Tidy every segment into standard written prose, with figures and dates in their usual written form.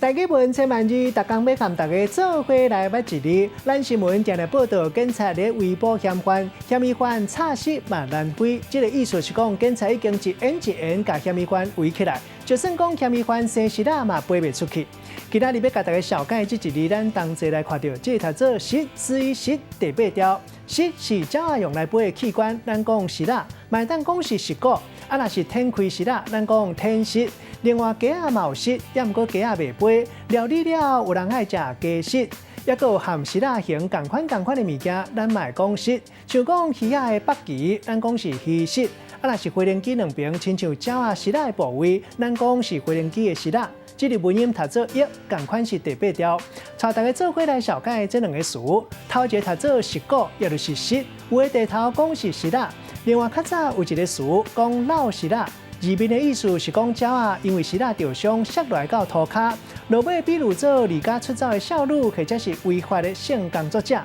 台語文千萬字，逐工欲佮大家做伙來捌一字。咱新聞定定報道，警察咧圍捕嫌犯，嫌疑犯插翼嘛難飛。這个意思是講，警察已經一緣一緣共嫌疑犯圍起來，就算講嫌疑犯生翼仔嘛飛袂出去。今仔日欲共大家紹介這一字，咱同齊來看著，這個讀做翼之翼第八調。翼是鳥仔用來飛的器官，咱講翼仔，嘛會當講是翼骨。啊，若是展開翼仔，咱講展翼。另外雞仔嘛有翼，抑毋過雞仔袂飛。料理了後有人愛食雞翼，抑閣有和翼仔形仝款仝款的物件，咱嘛會講翼。像講魚仔的腹鰭，咱講是魚翼。啊，若是飛行機兩邊親像鳥仔翼仔的部位，咱講是飛行機的翼仔。這个文音讀做翼，仝款是第八調。帶大家做伙來紹介這兩个詞，頭一个讀做翼骨，也就是翼，有的地頭講是翼仔。另外較早有一个詞講落翼仔，字面的意思是講鳥仔因為翼仔著傷摔落來到塗跤，落尾比喻做離家出走的少女，或者是違法的性工作者。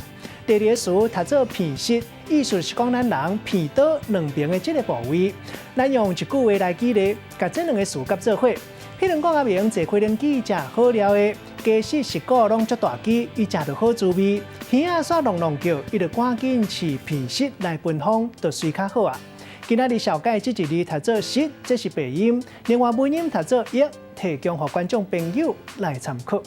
第二个詞讀做鼻翼，意思是講咱人鼻刀兩邊的這个部位。咱用一句話來舉例，共這兩个詞夾做伙。譬如講阿明坐飛行機食好料的，雞翅翼骨攏足大支，伊食著好滋味。耳仔煞挵挵叫，伊就趕緊飼鼻翼來分風，就隨較好啊。今仔日紹介這一字讀做翼，這是白音；另外文音讀做翼，提供予觀眾朋友來參考。